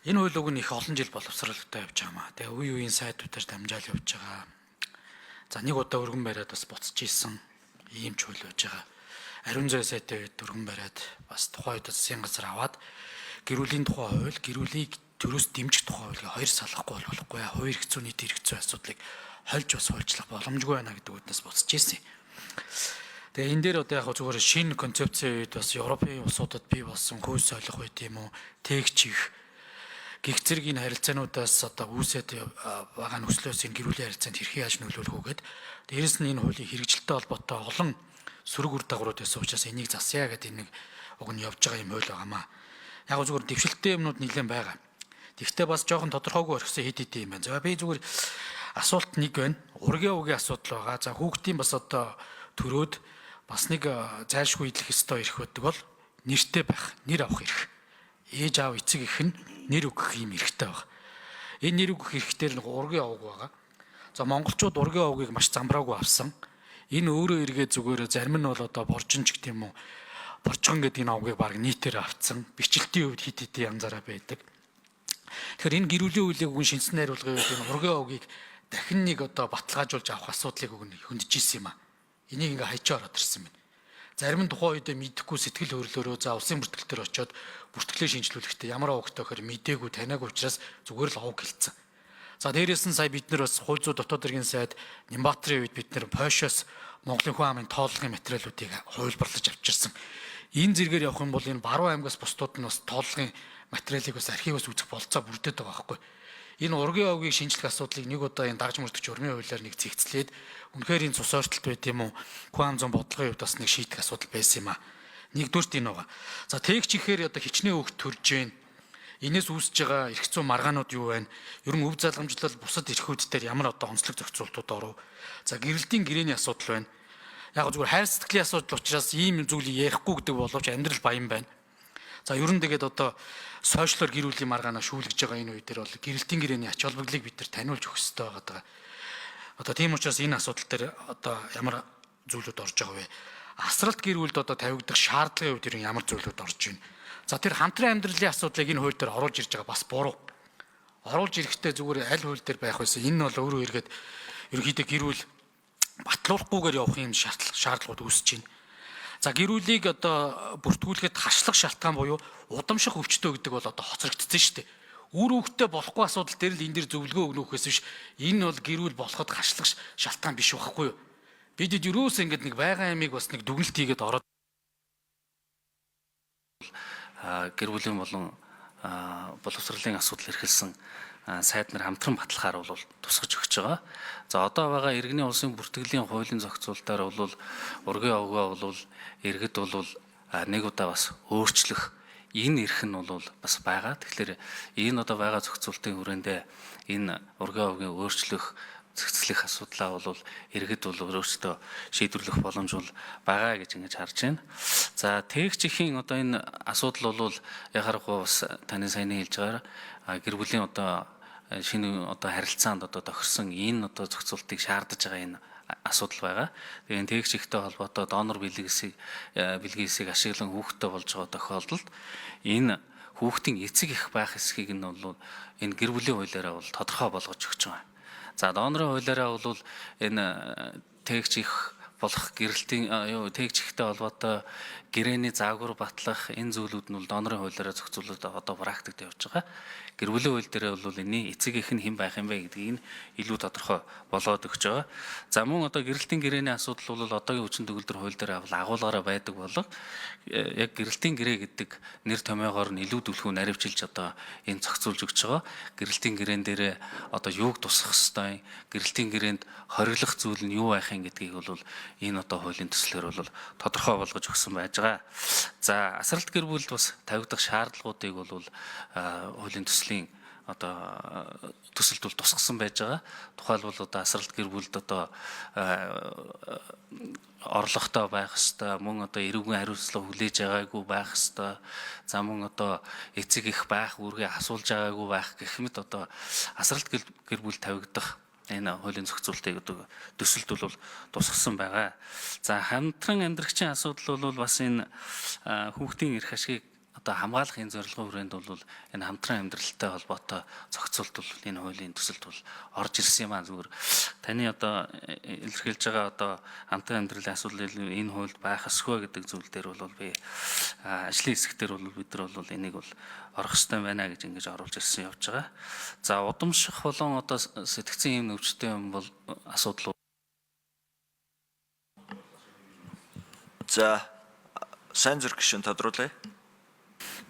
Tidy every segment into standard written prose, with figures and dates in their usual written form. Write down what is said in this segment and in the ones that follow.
Энэ хууль уг нь их олон жил боловсралтай явж байгаа маа. Тэгээ үе үеийн сайдуудаар дамжаал явж байгаа. За нэг удаа өргөн бариад бас буцаж исэн ийм ч хууль байж байгаа. Ариун зай сайтай үед өргөн бариад бас тухайн үед засгийн газар аваад гэр бүлийн тухай хууль, гэр бүлийг төрөөс дэмжих тухай хуулийг хоёр салгахгүй бол болохгүй. Хувийн эрх зүйн, нийт эрх зүйн асуудлыг хольж бас хуульчлах боломжгүй байна гэдэг үднэс буцаж исэн. Тэгээ энэ дээр одоо яг зүгээр шинэ концепцийн үед бас Европын улсуудад бий болсон хууль солих үед юм уу, тэгч их гих зэрэг энэ харилцаануудаас одоо үүсээд байгаа нөхцлөөс энэ гэр бүлийн харилцаанд хэрхэн яаж нөлөөлөх үү гэд. Дээрэс нь энэ хуулийн хэрэгжилтэй холбоотой олон сөрөг үр дагаврууд байсан учраас энийг засъя гэдэг нэг уг нь явж байгаа юм хууль байгаамаа. Яг зүгээр дэвшилттэй юмнууд нэлээд байгаа. Тэгвэл бас жоохон тодорхойгүй орхисон хэд хэд юм байна. За би зүгээр асуулт нэг байна. Ургийн угийн асуудал байгаа. За хүүхдийн бас одоо төрөөд бас нэг зайлшгүй идэх ёстой эрх байдаг бол нэртэй байх, нэр авах эрх. Ээж аав эцэг эх нь нэр өгөх юм эрхтэй баг. Энэ нэр өгөх эрхтэр нэг ургийн овг байгаа. За монголчууд ургийн овгийг маш замбраагүй авсан. Энэ өөрөө эргээ зүгээр зарим нь бол одоо боржинч гэх юм уу, боржгон гэдэг энэ овгийг баг нийтээр авцсан. Бичлэлтийн хувьд хит хитийн янзаараа байдаг. Тэгэхээр энэ гэр бүлийн үйлийг үгэн шинжсэн найруулгын үед энэ ургийн овгийг дахин нэг одоо баталгаажуулж авах асуудлыг үгэн хөндөж исэн юм а. Энийг ингээ хайчаа ороод ирсэн байна. Зарим нь тухайн үедээ мэдэхгүй сэтгэл хөдлөлөөрөө за улсын бүртгэл төр очиод бүртгэлээ шинжилүүлэхдээ ямар овогтой гэхээр мдээгүй таниагүй учраас зүгээр л овг хэлсэн. За дээрээс нь сая бид нар бас хууль зүйн дотоод хэргийн сайд Нямбатрын үед бид нар Польшоос Монголын хүн амын тоологын материалуудыг хувилбарлаж авчирсан. Энэ зэрэгээр явах юм бол энэ Баруун аймгаас бусдууд нь бас тоологын материалыг бас архиваас үзэх болцоо бүрдээд байгаа байхгүй. Энэ ургийн овгийг шинжлэх асуудлыг нэг удаа энэ дагж мөрдөгч урмын хуулиар нэг зэгцлээд үнэхээр энэ цус ойртолт байт юм уу, хүн ам зүйн бодлогын хувьд бас нэг шийдэх асуудал байсан юм а. Нэгдүгüрт энэ байгаа. За тэгч ихээр одоо хичнээн хүүхд төрж гин. Энээс үүсэж байгаа эрх зүйн маргаанууд юу байна? Ер нь өв залгамжлал бусад эрхүүд дээр ямар одоо онцлог зохицуултууд оров? За гэрэлтийн гэрээний асуудал байна. Яг зүгээр хайр сэтгэлийн асуудал учраас ийм зүйлийг ярихгүй гэдэг боловч амьдрал баян байна. За ер нь тэгээд одоо сошиалор гэр бүлийн маргаанаа шүүлгэж байгаа энэ үе дээр бол гэрэлтийн гэрээний ач холбогдлыг бид нар таниулж өгөх ёстой байгаа. Одоо тийм учраас энэ асуудал дээр одоо ямар зүйлүүд орж байгаа вэ? Асралт гэр бүлд одоо тавигдах шаардлагын хувьд ер нь ямар зүйлүүд орж байна? За тэр хамтран амьдралын асуудлыг энэ хууль дээр оруулж ирж байгаа бас буруу. Оруулж ирэхдээ зүгээр аль хууль дээр байх байсан. Энэ нь бол өөрөө эргээд ерөнхийдөө гэр бүл батлуулахгүйгээр явах юм шаардлагууд үүсэж байна. За гэр бүлийг одоо бүртгүүлэхэд хашлах шалтгаан буюу удамших өвчтөө гэдэг бол одоо хоцрогдсон шүү дээ. Үр хөвгтөө болохгүй асуудал дээр л энэ дэр зөвлөгөө өгнө гэхээс биш энэ бол гэр бүл болоход хашлах шалтгаан биш байхгүй юу? Бидэд юроос ингэж нэг байгаа ямиг бас нэг дүгнэлт хийгээд ороод гэр бүлийн болон боловсролын асуудал эрхэлсэн сайд нар хамтран батлахаар бол тусгаж өгч байгаа. За одоо байгаа иргэний улсын бүртгэлийн хуулийн зохицуултаар бол ургийн овгоо бол иргэд бол нэг удаа бас өөрчлөх энэ эрх нь бол бас байгаа. Тэгэхээр энэ одоо байгаа зохицуултын хүрээндээ энэ ургийн овгийн өөрчлөх зохицлох асуудлаа бол иргэд бол өөрсдөө шийдвэрлэх боломж бол байгаа гэж ингэж харж байна. За тэгч ихийн одоо энэ асуудал бол яхаарахгүй бас таны саяны хэлж байгаагаар гэр бүлийн одоо шинэ одоо харилцаанд одоо тохирсон энэ одоо зохицуултыг шаардаж байгаа энэ асуудал байгаа. Тэгээ энэ тэгч ихтэй холбоотой донор бэлгэсийг бэлгийсийг ашиглан хүүхэдтэй болж байгаа тохиолдолд энэ хүүхдийн эцэг их байх эсхийг нь бол энэ гэр бүлийн хуулиараа бол тодорхой болгож өгч байгаа. За донорын хуулиараа бол энэ тэгч их болох гэрэлтийн юу тэгч ихтэй холбоотой гэрээний заагвар батлах энэ зүйлүүд нь бол донорын хуулиараа зохицуулаад одоо практикт явж байгаа. Гэр бүлийн хууль дээр бол энэний эцэг эх нь хэн байх юм бэ гэдгийг нь илүү тодорхой болгоод өгч байгаа. За мөн одоо гэрэлтийн гэрээний асуудал бол одоогийн хүчин төгөлдөр хууль дээр авал агуулгаараа байдаг болов яг гэрэлтийн гэрээ гэдэг нэр томьёогоор нь илүү түлхүү наривчилж одоо энэ зохицуулж өгч байгаа. Гэрэлтийн гэрээн дээрээ одоо юуг тусгах ёстой, гэрэлтийн гэрээнд хориглох зүйл нь юу байх юм гэдгийг бол энэ одоо хуулийн төслөөр бол тодорхой болгож өгсөн байж байгаа. За асралт гэр бүлд бас тавигдах шаардлагуудыг бол хуулийн төслийн одоо төсөлд бол тусгасан байж байгаа. Тухайлбал одоо асралт гэр бүлд одоо орлоготой байх ёстой, мөн одоо эрүүгийн хариуцлага хүлээж байгаагүй байх ёстой. За мөн одоо эцэг их байх үүргээ асуулж байгаагүй байх гэх мэт одоо асралт гэр бүл тавигдах энэ хуулийн зохицуултыг одоо төсөлд бол тусгасан байгаа. За хамтран амьдрагчийн асуудал бол бас энэ хүүхдийн эрх ашигыг одоо хамгаалах энэ зорилгын хүрээнд бол энэ хамтран амьдралтай холбоотой зохицуулт бол энэ хуулийн төсөлд бол орж ирсэн юм аа. Зүгээр таны одоо илэрхийлж байгаа одоо хамтран амьдралын асуудал энэ хуульд байх ёсгүй гэдэг зүйл дээр бол би ажлын хэсэг дээр бол бид нар бол энийг бол орох ёстой байна гэж ингэж оруулж ирсэн явж байгаа. За удамших болон одоо сэтгцэн юм өвчтэй юм бол асуудал. За сайн зүрх гишүүн тодруулъя.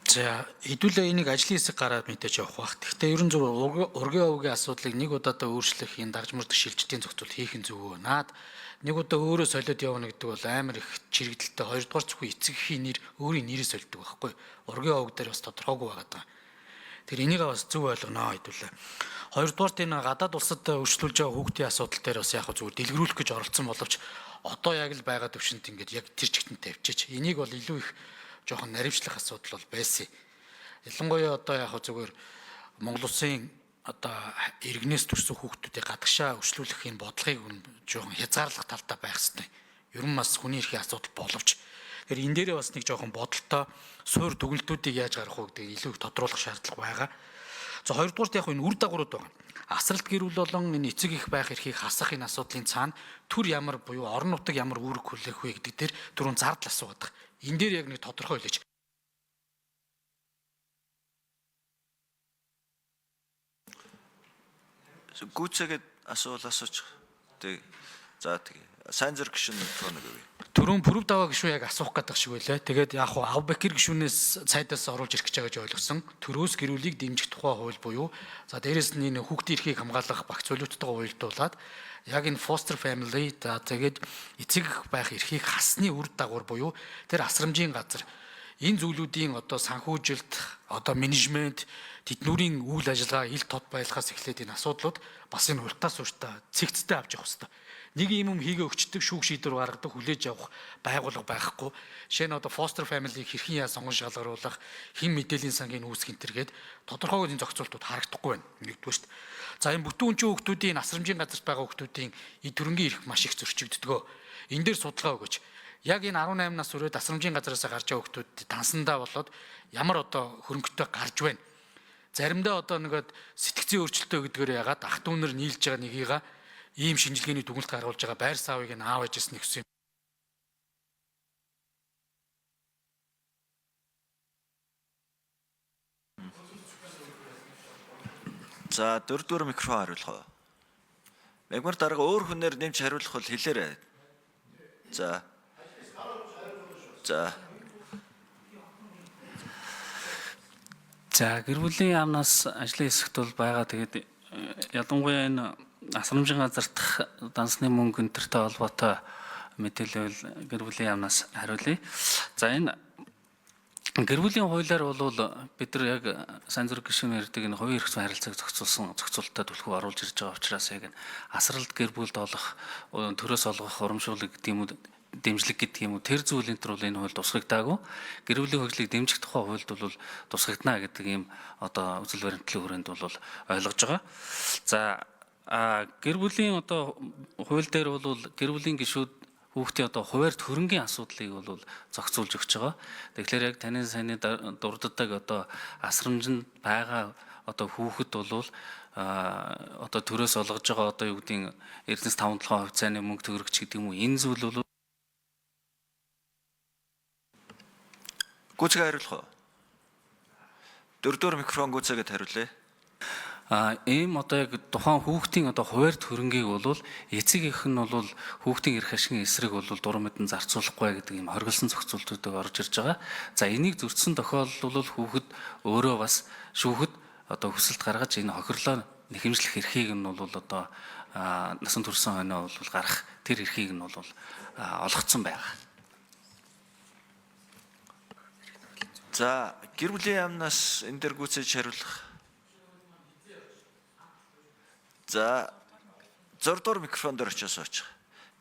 За хэдүүлээ энийг ажлын хэсэг гараад мэдээж явах бах. Гэхдээ ерөн зөв ургийн овгийн асуудлыг нэг удаадаа өөрчлөх энэ дагж мөрдөх шилжилтийн зохицуул хийх нь зөв өө. Наад нэг удаа өөрөө солиод явна гэдэг бол амар их чирэгдэлтэй. Хоёрдугаар зөвхөн эцэг эхийн нэр өөрийн нэрээ солидог байхгүй. Ургийн овг дээр бас тодорхойгүй байгаа даа. Тэр энийг бас зөв ойлгоно хэдүүлээ. Хоёрдугаарт энэ гадаад улсад өрчлүүлж байгаа хүүхдийн асуудал дээр бас яг зүгээр дэлгэрүүлэх гэж оролцсон боловч одоо яг л байгаа төвшөнд ингээд яг тэр чигтэн тавьчих. Энийг бол илүү их жоохон наривчлах асуудал бол байсан. Ялангуяа одоо яг зүгээр Монгол улсын одоо иргэнээс төрсэн хүүхдүүдийг гадагшаа өрчлүүлэх энэ бодлогыг жоохон хязгаарлах талдаа байх хэрэгтэй. Ер нь бас хүний эрхийн асуудал боловч тэгэхээр энэ дээрээ бас нэг жоохон бодолтой суур дүгнэлтүүдийг яаж гаргах вэ гэдгийг илүү их тодруулах шаардлага байгаа. За хоёрдугаарт яг энэ үр дагаврууд байгаа. Асралт гэр бүл болон энэ эцэг их байх эрхийг хасах энэ асуудлын цаана төр ямар буюу орон нутаг ямар үүрэг хүлээх вэ гэдэг дээр түрүүн зардал асуугаад байгаа. Энэ дээр яг нэг тодорхой хэлээч. Гүйцээгээд асуул асууч. Тэг. За тэг. Сайн зүрх гишүүн микрофоныг өгье. Түрүүн пүрэв даваа гишүүн яг асуух гэдэг шиг байлаа. Тэгээд яг хуу Авбакир гишүүнээс цайдаас оруулж ирэх гэж байгаа гэж ойлгосон. Төрөөс гэрүүлийг дэмжих тухай хууль буюу за дээрэс нь энэ хүүхдийн эрхийг хамгаалах багц зөвлөлттэйгээ уялдуулаад яг энэ foster family за тэгээд эцэг байх эрхийг хасны үр дагавар буюу тэр асрамжийн газар энэ зүйлүүдийн одоо санхүүжилт, одоо менежмент, тэднүүрийн үйл ажиллагаа ил тод байлгаас эхлээд энэ асуудлууд бас энэ уртаас уртаа цэгцтэй авч явах хэрэгтэй. Нэг юм хийгээ өгчдөг, шүүх шийдвэр гаргадаг, хүлээж авах байгууллага байхгүй. Жишээ нь одоо foster family-г хэрхэн яа сонгон шалгаруулах, хэн мэдээллийн сангийн үүсгэн тэргээд тодорхойгүй энэ зохицуултууд харагдахгүй байна. Нэгдүгээр шүү дээ. За энэ бүтэн үнчин хүүхдүүдийн асрамжийн газарт байгаа хүүхдүүдийн эд хөрөнгийн эрх маш их зөрчигддөг. Энэ дээр судалгаа өгөөч. Яг энэ 18 нас хүрээд асрамжийн газараас гарч байгаа хүүхдүүд дансандаа болоод ямар одоо хөрөнгөтэй гарч байна. Заримдаа одоо нөгөө сэтгцийн өөрчлөлтөө гэдгээр ягаад ах дүү нар нийлж байгаа нэгийга ийм шинжилгээний дүгнэлт гаргуулж байгаа байр савыг нь аав ээжээс нэгсэн. За дөрөвдүгээр микрофон хариулах уу? Мягмар дарга өөр хүнээр нэмж хариулах бол хэлээрэй. За. За. За гэр бүлийн яамнаас ажлын хэсэгт бол байгаа. Тэгээд ялангуяа энэ асрамжийн газар дахь дансны мөнгө энтертэй холбоотой мэдээлэл гэр бүлийн яамнаас хариулъя. За энэ гэр бүлийн хуулиар бол бид нар яг сайн зүрх гишүүн ярьдаг энэ хувийн эрх зүйн харилцааг зохицуулсан зохицуулттай түлхүү оруулж ирж байгаа учраас яг энэ асралт гэр бүлд олох, төрөөс олгох урамшууллыг гэдэг юм уу, дэмжлэг гэдэг юм уу, тэр зүйл энэ төр бол энэ хуульд тусгагдаагүй. Гэр бүлийн хөгжлийг дэмжих тухай хуульд бол тусгагдана гэдэг ийм одоо үзэл баримтлалын хүрээнд бол ойлгож байгаа. За гэр бүлийн одоо хууль дээр бол гэр бүлийн гишүүд хүүхдийн одоо хуваарь хөрөнгийн асуудлыг бол зохицуулж өгч байгаа. Тэгэхээр яг таны саяны дурддаг одоо асрамжинд байгаа одоо хүүхэд бол одоо төрөөс олгож байгаа одоо юу гэдгийг Эрдэнэс 5 7 хувьцааны мөнгө төгрөгч гэдэг юм уу, энэ зүйл бол Гүйцэгээ хариулах уу? Дөрөвдүгээр микрофон гүйцээгээд хариулъя. Ийм одоо яг тухайн хүүхдийн одоо хуваарь хөрөнгийг бол эцэг эх нь бол хүүхдийн эрх ашигын эсрэг бол дуран мэдэн зарцуулахгүй гэдэг ийм хоригдсон зохицуултуудыг орж ирж байгаа. За энийг зөрчсөн тохиолдолд бол хүүхэд өөрөө бас шүүхэд одоо хүсэлт гаргаж энэ хохирлоо нэхэмжлэх эрхийг нь бол одоо насан туршсан хойноо бол гарах тэр эрхийг нь бол олгоцсон байгаа. За гэр бүлийн яамнаас энэ дээр гүйцээж хариулах. За 6 дугаар микрофон дээр очиж суучих.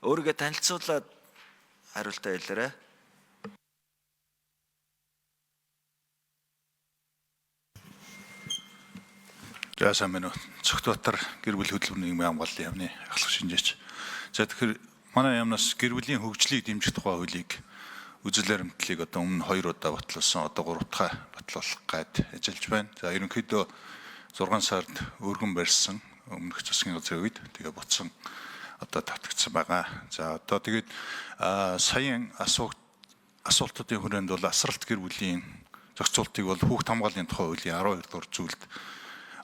Өөрийгөө танилцуулаад хариултаа хэлээрэй. За сайн байна уу. Цогтбаатар гэр бүл хөдөлмөрийн нийгмийн хамгааллын яамны ахлах шинжээч. За тэгэхээр манай яамнаас гэр бүлийн хөгжлийг дэмжих тухай хуулийг Үзэл баримтлалыг одоо өмнө 2 удаа батлуулсан, одоо 3 дахь батлуулах гад ажиллаж байна. За ерөнхийдөө 6 сард өргөн барьсан өмнөх засгийн газрын үед тэгээ буцсан одоо татгцсан байгаа. За одоо тэгээд саяын асуултуудын хүрээнд бол асралт гэр бүлийн зохицуултыг бол хүүхд хамгааллын тухай хуулийн 12 дугаар зүйлд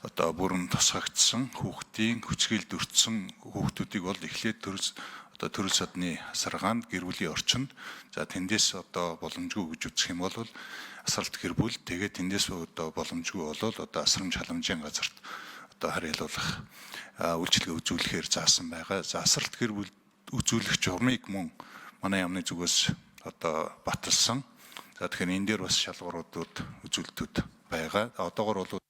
одоо бүрэн тусгагдсан хүүхдийн хүчгэлд өртсөн хүүхдүүдийг бол эхлээд төрөл одоо төрөл садны асаргаанд гэр бүлийн орчинд, за тэндээс одоо боломжгүй гэж үзэх юм бол асралт гэр бүл, тэгээд тэндээс одоо боломжгүй бол одоо асрамж халамжийн газарт одоо харьяалуулах үйлчилгээ үзүүлэхээр заасан байгаа. За асралт гэр бүл үзүүлэх журмыг мөн манай яамны зүгээс одоо баталсан. За тэгэхээр энэ дээр бас шалгууруудад үзүүлэлтүүд байгаа. Одоогор бол